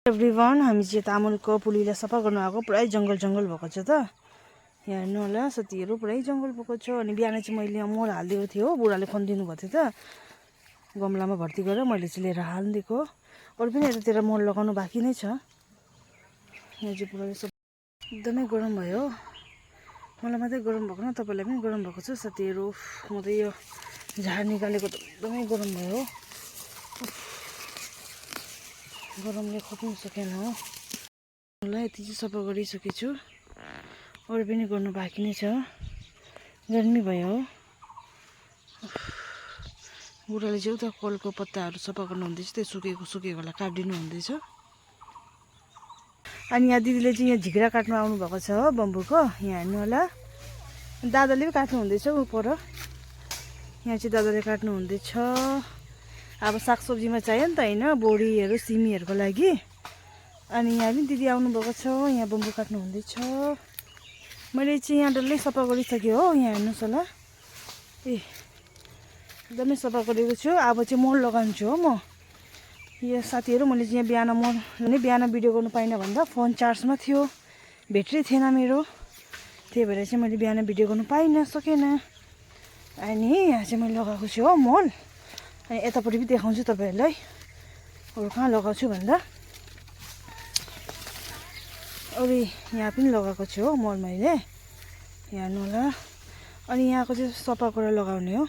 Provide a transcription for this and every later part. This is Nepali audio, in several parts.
एभ्रिवान, हामी चाहिँ तामुलको पुलीलाई सफा गर्नु आएको। पुरै जङ्गल भएको छ त यहाँ हेर्नु होला साथीहरू, पुरै जङ्गल भएको छ। अनि बिहान चाहिँ मैले मल हालिदिएको थिएँ हो, बुढाले खनिदिनु भएको थियो त, गमलामा भर्ती गरेर मैले चाहिँ लिएर हालिदिएको। अरू पनि यतातिर मल लगाउनु बाँकी नै छ। यहाँ चाहिँ पुरा एकदमै गरम भयो। मलाई मात्रै गरम भएको न, तपाईँलाई पनि गरम भएको छ साथीहरू। म त यो झार निकालेको त एकदमै गरम भयो। गरमले खप्नु सकेन हो। मलाई यति चाहिँ सफा गरिसकेको छु, अरू पनि गर्नु बाँकी नै छ। गर्मी भयो। बुढाले चाहिँ उता कलको पत्ताहरू सफा गर्नु हुँदैछ, त्यो सुकेकोलाई काटिदिनु हुँदैछ। अनि यहाँ दिदीले चाहिँ यहाँ झिक्रा काट्नु आउनु भएको छ हो, बम्बूको। यहाँ हेर्नु होला, दादाले पनि काट्नु हुँदैछ ऊ पर। यहाँ चाहिँ दादाले काट्नु हुँदैछ। अब सागसब्जीमा चाहियो नि त होइन, बोडीहरू सिमीहरूको लागि। अनि यहाँ पनि दिदी आउनुभएको छ, यहाँ बम्बू काट्नु हुँदैछ। मैले चाहिँ यहाँ डल्लै सफा गरिसकेँ हो। यहाँ हेर्नुहोस् होला, एकदमै सफा गरेको छु। अब चाहिँ मल लगाउँछु हो म। यो साथीहरू, मैले चाहिँ यहाँ बिहान भिडियो गर्नु पाइनँ भन्दा फोन चार्जमा थियो, ब्याट्री थिएन मेरो, त्यही भएर चाहिँ मैले बिहान भिडियो गर्नु सकेन। अनि यहाँ चाहिँ मैले लगाएको छु हो मल। अनि यतापट्टि पनि देखाउँछु तपाईँहरूलाई, अरू कहाँ लगाउँछु भन्दा। अरू यहाँ पनि लगाएको छु हो मल मैले, हेर्नु होला। अनि यहाँको चाहिँ सफा गरेर लगाउने हो।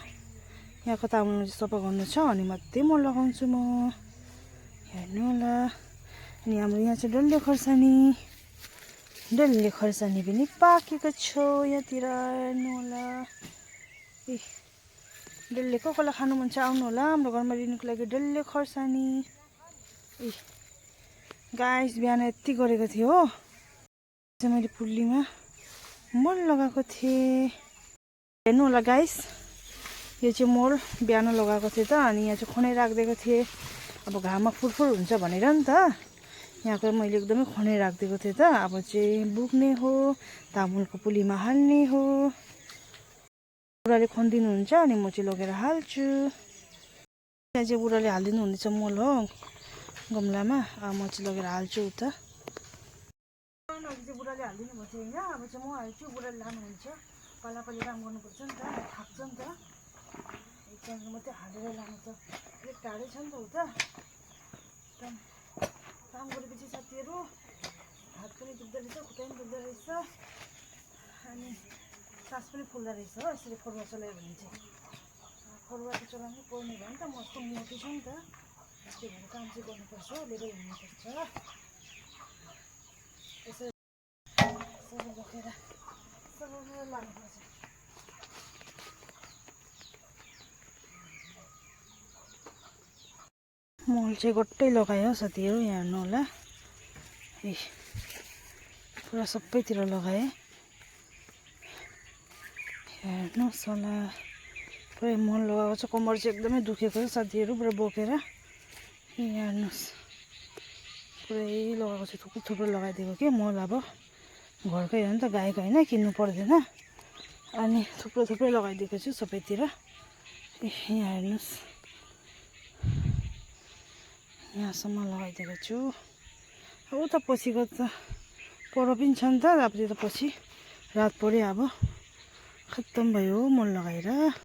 यहाँको तामुलमा चाहिँ सफा गर्नु छ, अनि मात्रै मल लगाउँछु म। हेर्नु होला। अनि हाम्रो यहाँ चाहिँ डल्ले खोर्सानी पनि पाकेको छ यहाँतिर। हेर्नु होला, डल्ले कसलाई खानु मन छ आउनु होला हाम्रो घरमा लिनुको लागि डल्ले खोर्सानी। गाइस, बिहान यति गरेको थियो हो, चाहिँ मैले पुल्लीमा मल लगाएको थिएँ। हेर्नु होला गाइस, यो चाहिँ मल बिहान लगाएको थिएँ त। अनि यहाँ चाहिँ खनाइ राखिदिएको थिएँ, अब घाममा फुरफुर हुन्छ भनेर नि त। यहाँको मैले एकदमै खनाइ राखिदिएको थिएँ त। अब चाहिँ बुक्ने हो, तामुलको पुलीमा हाल्ने हो। बुढाले खनिदिनुहुन्छ, अनि म चाहिँ लगेर हाल्छु। यहाँ चाहिँ बुढाले हालिदिनु हुँदैछ मल हो गमलामा। अब म चाहिँ लगेर हाल्छु उता। चाहिँ बुढाले हालिदिनु भएको थियो होइन, अब चाहिँ म हाल्छु। बुढाले लानुहुन्छ, पालापाली काम गर्नुपर्छ नि त, थाक्छ नि त। एकजना मात्रै हालेर लानु त अलिक टाढै छ नि त उता। काम गरेपछि साथीहरू हात पनि दुख्दो रहेछ, खुट्टा पनि दुख्दो रहेछ, अनि सास पनि फुल्दो रहेछ हो यसरी फरुवा चलायो भने चाहिँ। फरुवा त चलाउनु पर्ने भयो नि त, म यस्तो मोटी छु नि त, त्यही भएर काम चाहिँ गर्नुपर्छ, लिएर हिँड्नुपर्छ। यसो बोकेर लानुपर्छ। मल चाहिँ गट्टै लगायो साथीहरू, यहाँ हेर्नु होला। पुरा सबैतिर लगाएँ, हेर्नुहोस् होला। पुरै मल लगाएको छ, कम्मर चाहिँ एकदमै दुखेको छ साथीहरू, पुरा बोकेर। हेर्नुहोस्, पुरै लगाएको छ, थुप्रो लगाइदिएको कि मल। अब घरकै हो नि त, गाईको होइन, किन्नु पर्दैन। अनि थुप्रो लगाइदिएको छु सबैतिर। यहाँ हेर्नुहोस्, यहाँसम्म लगाइदिएको छु। अब उता पछिको त पर पनि छ नि त, अब त्यो त पछि रात पऱ्यो, अब खत्तम भयो मल लगाएर।